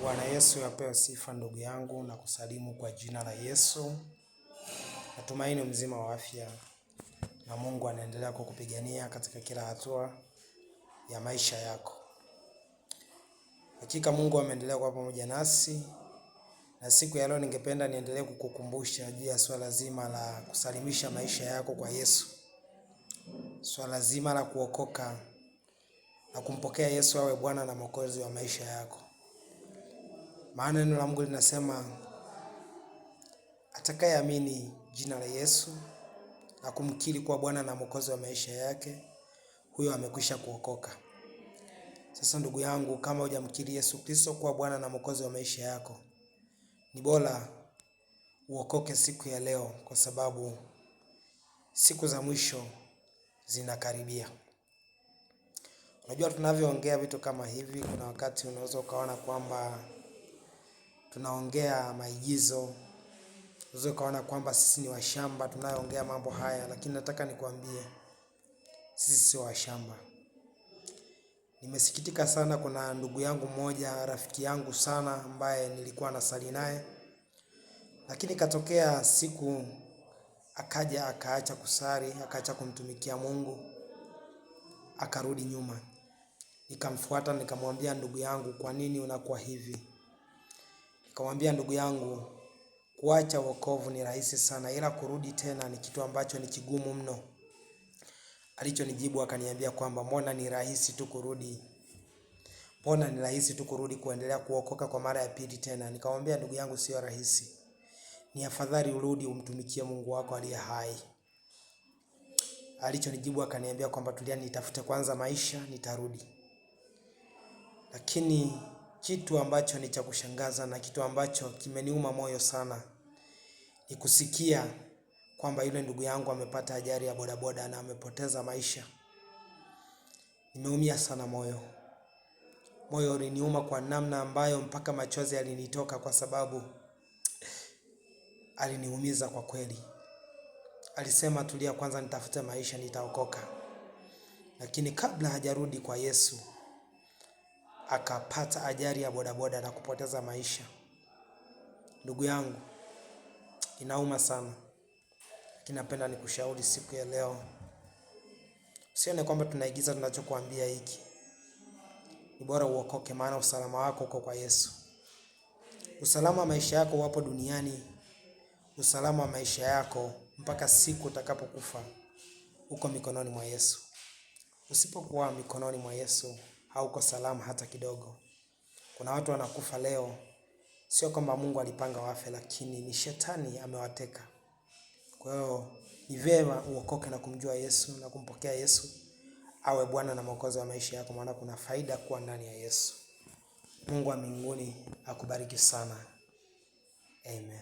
Bwana Yesu apewe sifa. Ndugu yangu, na kusalimu kwa jina la Yesu. Natumaini mzima wa afya na Mungu anaendelea kukupigania katika kila hatua ya maisha yako. Hakika Mungu ameendelea kuwa pamoja nasi, na siku ya leo ningependa niendelee kukukumbusha juu ya swala zima la kusalimisha maisha yako kwa Yesu, swala zima la kuokoka na kumpokea Yesu awe Bwana na Mwokozi wa maisha yako. Maana neno la Mungu linasema atakayeamini jina la Yesu na kumkiri kuwa Bwana na Mwokozi wa maisha yake, huyo amekwisha kuokoka. Sasa ndugu yangu, kama hujamkiri Yesu Kristo kuwa Bwana na Mwokozi wa maisha yako, ni bora uokoke siku ya leo, kwa sababu siku za mwisho zinakaribia. Unajua, tunavyoongea vitu kama hivi, kuna wakati unaweza ukaona kwamba tunaongea maigizo, unaweza ukaona kwamba sisi ni washamba tunayoongea mambo haya, lakini nataka nikwambie sisi sio washamba. Nimesikitika sana, kuna ndugu yangu mmoja, rafiki yangu sana, ambaye nilikuwa nasali naye, lakini katokea siku akaja akaacha kusali, akaacha kumtumikia Mungu, akarudi nyuma. Nikamfuata nikamwambia, ndugu yangu, kwa nini unakuwa hivi? Nikamwambia, ndugu yangu, kuacha wokovu ni rahisi sana, ila kurudi tena ni kitu ambacho ni kigumu mno. Alichonijibu akaniambia kwamba mbona ni rahisi tu kurudi, mbona ni rahisi tu kurudi kuendelea kuokoka kwa mara ya pili tena. Nikamwambia, ndugu yangu, sio rahisi, ni afadhali urudi umtumikie Mungu wako aliye hai. Alichonijibu akaniambia kwamba tulia, nitafute kwanza maisha, nitarudi. Lakini kitu ambacho ni cha kushangaza na kitu ambacho kimeniuma moyo sana ni kusikia kwamba yule ndugu yangu amepata ajali ya bodaboda na amepoteza maisha. Nimeumia sana moyo, moyo uliniuma kwa namna ambayo mpaka machozi yalinitoka, kwa sababu aliniumiza kwa kweli. Alisema tulia kwanza, nitafute maisha, nitaokoka. Lakini kabla hajarudi kwa Yesu akapata ajali ya bodaboda na kupoteza maisha. Ndugu yangu, inauma sana, lakini napenda nikushauri siku ya leo, usione kwamba tunaigiza tunachokuambia hiki. Ni bora uokoke, maana usalama wako uko kwa Yesu. Usalama wa maisha yako wapo duniani, usalama wa maisha yako mpaka siku utakapokufa uko mikononi mwa Yesu. Usipokuwa mikononi mwa Yesu hauko salama hata kidogo. Kuna watu wanakufa leo, sio kwamba Mungu alipanga wafe, lakini ni shetani amewateka. Kwa hiyo ni vyema uokoke na kumjua Yesu na kumpokea Yesu awe Bwana na Mwokozi wa maisha yako, maana kuna faida kuwa ndani ya Yesu. Mungu wa mbinguni akubariki sana. Amen.